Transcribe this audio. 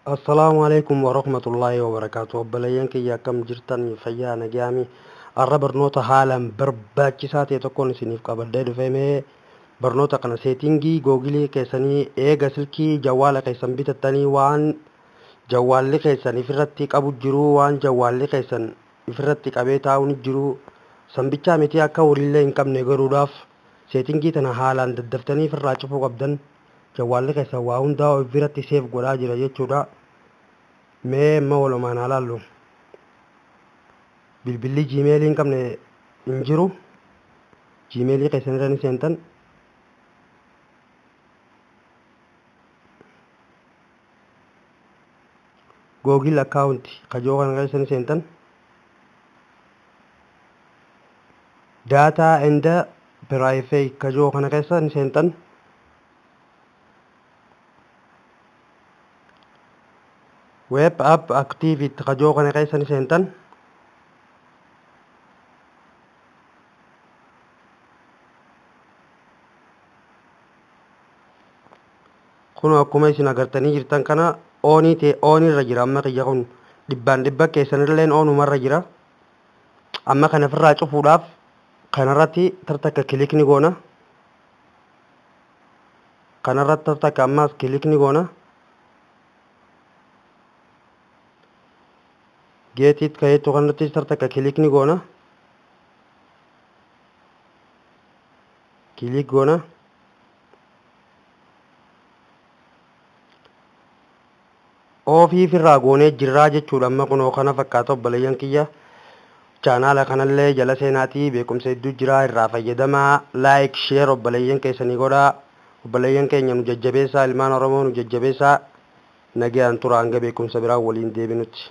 Assalaamu alaikum warahmatullaahi wabarakaatu. Obboleeyyan kiyya, akkam jirtan? Fayyaa nagayaami? Har'a barnoota haalaan barbaachisaa ta'e tokkoon isiniif qabadhee dhufee. Mee barnoota kana, setting Google keessanii eega silkii jawwaala keessan bitattanii, waan jawwaalli keessan ifirratti qabu jiru, waan jawwaalli keessan ifirratti qabee taa'u ni jiru, sanbichaa miti, akka waliillee hin qabne godhuudhaaf setting tana haalaan daddaftanii ifirraa cufuu qabdan. Jawwaalli keessan waa hundaa of biratti save godhaa jira jechuudha. Mee amma walumaan haa laallu. Bilbilli Gmail hin qabne hin jiru. Gmail keessan irra ni seentan. Google account kajoo kana keessa ni seentan. Data and privacy kajoo kana keessa ni seentan. Web app activity kajoo kana keessa ni seentan. Kun akkuma isin agartanii jirtan kana on ta'e, on irra jira. Amma kiyya kun dhibbaan dhibba, keessanilleen onumarra jira. Amma kana ofirraa cufuudhaaf kanarratti tartakka click ni goona. Kanarratti tartakka ammaas click ni goona. Got it ka jettu kanarrattis tartakka click ni goona. Click goona. Off irraa goonee jirraa jechuudha. Amma kunoo kana fakkaata, obboleeyyan kiyya. Chaanaala kanallee jala seenaatii beekumsa hedduu jira, irraa fayyadamaa. Like, share obboleeyyan keessanii godhaa. Obboleeyyan keenya nu jajjabeessaa, ilmaan Oromoo nu jajjabeessaa. Nagayaan tura hanga beekumsa biraa waliin deebinutti.